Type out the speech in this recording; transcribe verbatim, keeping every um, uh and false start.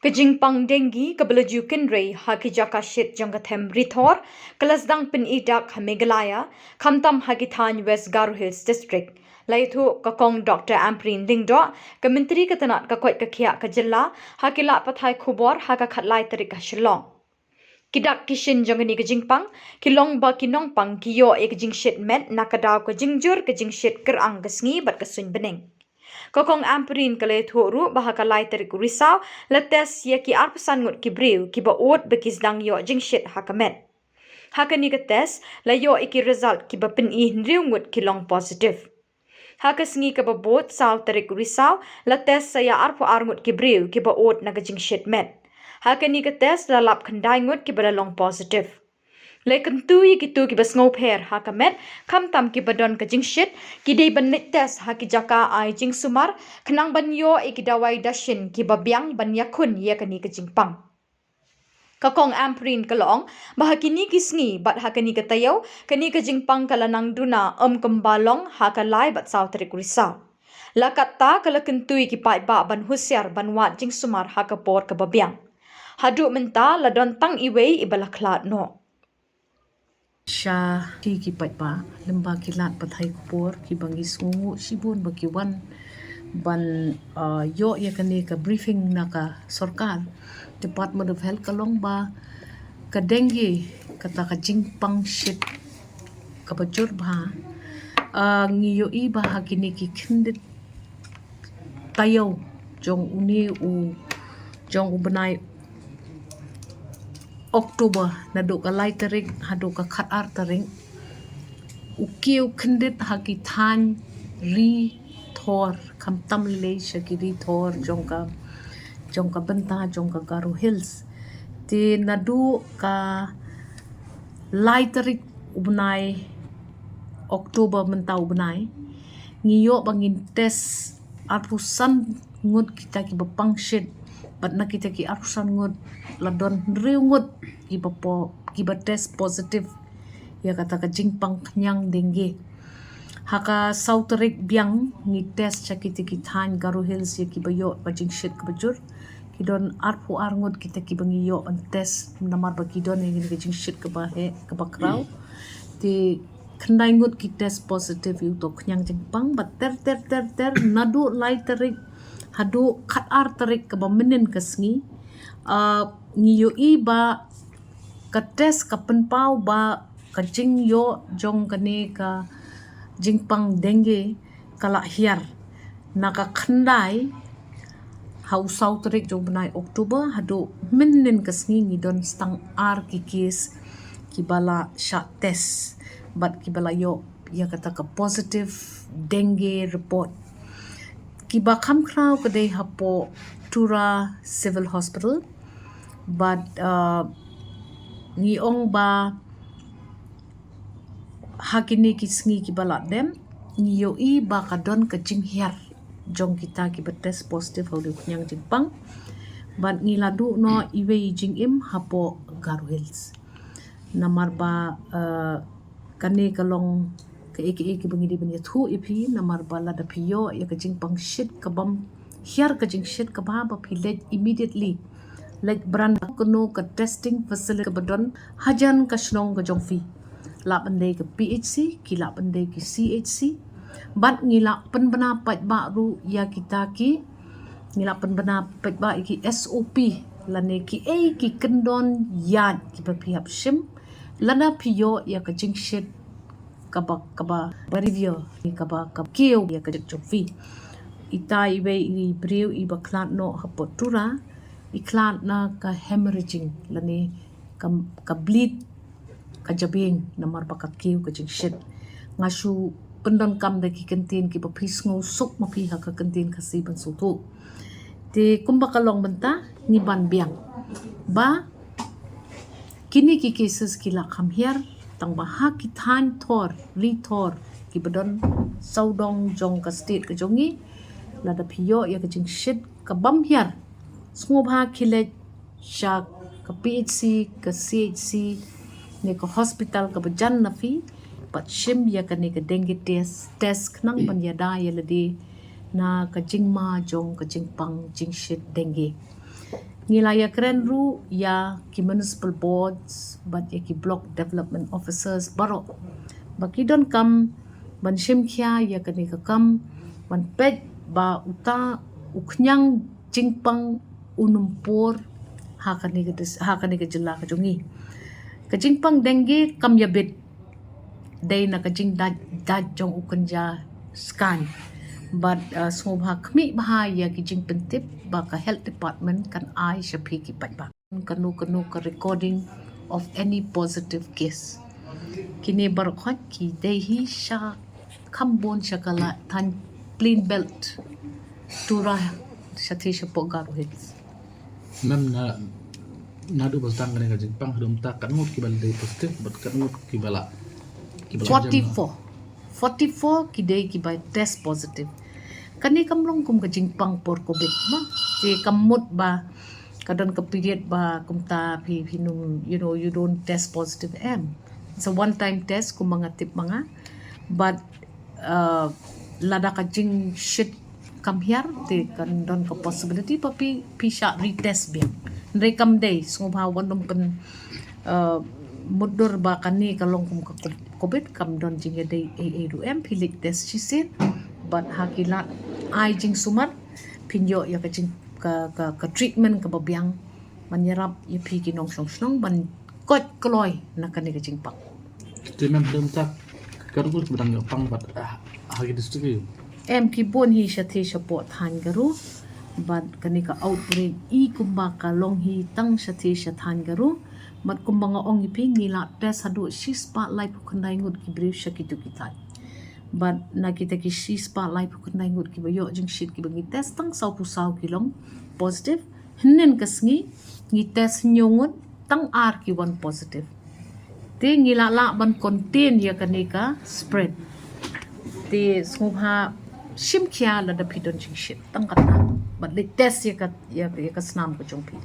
Ka jingpang dengue kaba la ju kynrei ha ki jaka shit jong ka them Ri Thor ka la sdang pyni dak ha Meghalaya, khamtam ha ki thaiñ West Garo Hills District. La ïathuh ka Kong Doctor Ampareen Lyngdoh, ka Myntri ka tnat ka koit ka khiah ka jylla, ha ki lad pathai khubor ha ka khatlai tarik ha Shillong. Ki dak ki shin jong kane ka jingpang ki long ba ki nongpang ki ïoh ïa ka jingshit met na ka daw ka jingjur ka jingshit kyrang ka sngi bad ka suiñ bneng. Ka Kong Ampareen ka la ïathuh ruh ba ha ka lai tarik Risaw la test ïa ki arphew san ngut ki briew kiba ud ba ki sdang ïoh jingshit ha ka met. Ha kane ka test la ïoh ïa ki result kiba pyni hynriew ngut ki long positive. Ha ka sngi kaba bud, saw tarik Risaw, la test sa ïa arphew ar ngut ki briew kiba ud na ka jingshit met. Ha kane ka test la lap khyndai ngut kiba la long positive. La kyntu ïa kito kiba sngewpher ha ka met, khamtam kiba don ka jingshit, ki dei ban leit test ha ki jaka ai jingsumar, khnang ban ïoh ïa ki dawai dashin kiba biang ban ïakhun ïa kane ka jingpang. Ka Kong Ampareen ka la ong ba ha kine ki sngi bad ha kane ka taïew, kane ka jingpang ka la nang duna ym kumba long ha ka lai bad saw tarik Risaw. La katta ka la kyntu ïa ki paidbah ban husiar ban wad jingsumar ha ka por kaba biang. Haduh mynta la don tang iwei iba la khlad noh. Sha ki, ki paidbah lyngba ki lad pathai khubor kiba ngi sngewnguh shibun ba ki wan ban, uh, ïoh ïa kane ka briefing na ka sorkar. Department of Health ka la ong ba ka dengue, kata ka jingpang shit kaba jur bha, uh, ngi ïohi ba ha kine ki khyndiat taïew jong une u, jong u bnai October, naduh ka lai tarik haduh ka khatar tarik, u kiew khyndiat ha ki thaiñ Ri Thor, khamtam lei sha ki Ri Thor jong ka, jong ka bynta jong ka Garo Hills. Te naduh ka lai tarik u bnai October mynta u bnai, ngi ïoh ba ngin test arphew san ngut kita kiba pang shit, bad na kita ki arphew san ngut la don hynriew ngut kiba po, kiba test positive ïa kata ka jingpang khñiang dengue. Ha ka saw tarik biang ngi test sha kita ki thaiñ Garo Hills ïa kiba ïoh ka jingshit kaba jur. Ki don arphew ar ngut kita kiba ngi ïoh ban test namar ba ki don ïa kane ka jingshit kaba heh kaba khraw. Te khyndai ngut ki test positive ïa uto u khñiang jingpang, bad ter ter ter ter naduh lai tarik haduh khatar tarik kaba mynnin ka sngi, ah, ngi ïohi ba ka test ka pynpaw ba ka jingïoh jong kane ka jingpang dengue ka la hiar. Na ka khyndai ha u saw tarik jong u bnai October haduh mynnin ka sngi ngi don sa tang ar ki case kiba la shah test bad kiba la ïoh ïa kata ka positive dengue report. Kiba kham khraw ka dei hapoh Tura Civil Hospital. Bad, uh, ngi ong ba ha kine ki sngi kiba la dep ngi ïohi ba ka don ka jinghiar jong kita kiba test positive ha u khñiang jingpang. Bad ngi la duh noh iwei i jingim hapoh Garo Hills. Namar ba, uh, kane ka long kaei kaei kiba ngi dei ban ïathuh ïa phi, namar ba lada phi ïoh ïa ka jingpang shit ka bym hiar, ka jingshit kaba, ba phi leit immediately, leit bran kano ka testing facility kaba don hajan ka shnong ka jong phi. Lah ban dei ka P H C, ki lah ban dei ki C H C. Bad ngi lah pynbna paidbah ruh ïa kita ki, ngi lah pynbna paidbah ïa ki S O P lane kiei ki kyndon ïaid kiba phi hap shim lada phi ïoh ïa ka jingshit kaba, kaba, ba review, kaba, kaba kiew ïa ka jong phi. Ita iwei i briew iba khlad noh hapoh Tura, i khlad na ka hemorrhaging lane ka, ka bleed ka jabieng namar ba ka kiew ka jingshit. Nga shu pyndonkam da ki kyntien kiba phi sngewsuk ma phi ha ka kyntien Khasi ban sngewthuh. Te kumba ka long mynta ngi ban biang ba kine ki cases ki la kham hiar, tang ba ha ki thaiñ Thor, Ri Thor, kiba don sawdong jong ka state ka jong ngi, lada phi ïoh ïa ka jingshit ka bym hiar, sngewbha khie leit sha ka P H C, ka C H C, ne ka hospital kaba jan na phi, bad shim ïa kane ka dengue test, test khnang ban ïada ïa lade na ka jingma jong ka jingpang jingshit dengue. Ngi la ïakren ruh ïa ki municipal boards bad ïa ki block development officers baroh ba ki donkam ban shim khia ïa kane ka kam ban peit ba uta u khñiang jingpang un ym por ha kane ka dis-, ha kane ka jylla ka jong ngi. Ka jingpang dengue kam ïabit dei na ka jingdait, dait jong u kynja skaiñ. Bad, uh, sngewbha khmih bha ïa ki jingpyntip ba ka health department kan ai sha phi ki paidbah. Kano kano ka recording of any positive case. Kine baroh khoit ki dei hi sha kham bun sha ka la thaiñ Plain Belt, Tura, shathie shapoh Garo Hills. Mem, na, naduh ba sdang kane ka jingpang haduh mynta katno ngut kiba la dei positive bad katno ngut kiba la, kiba la jem? Forty-four. Forty-four ki dei kiba test positive. Kane kam long kum ka jingpang por covid ma. Te kam mut ba ka don ka period ba kumta phi, phi num, you know, you don't test positive em. It's a one time test kum ma nga tip ma nga. But, uh, lada ka jingshit kam hiar te kan don ka possibility ba phi, phi shah retest biang. Hynrei kam dei, sngewbha wat nym pyn, uh, mutdur ba kane ka long kum ka covid, kam don jingïadei ei ei ruh em, phi leit test shisien bad ha ki lad ai jingsumar phin ïoh ïa ka jing, ka, ka, ka treatment kaba biang ban ïarap ïa phi ki nongshong shnong ban koit kloi na kane ka jingpang. Te mem, te mynta katno ngut kiba dang ïoh pang bad, ah, ha ki district? Em, ki bun hi shathie shapoh thaiñ Garo. Bad kane ka outbreak i kumba ka long hi tang shathie sha thaiñ Garo. Bad kumba nga ong ïa phi ngi la test haduh shispah laiphew khyndai ngut ki briew sha kitu ki thaiñ. Bad na kita ki shispah laiphew khyndai ngut kiba ïoh jingshit kiba ngi test tang sawphew saw ki long positive. Hynnin ka sngi ngi test hynñiew ngut tang ar ki wan positive. Te ngi la lah ban contain ïa kane ka spread. Te sngewbha shim khia lada phi don jingshit tang katta bad leit test ïa ka, ïa, ïa ka snam ka jong phi.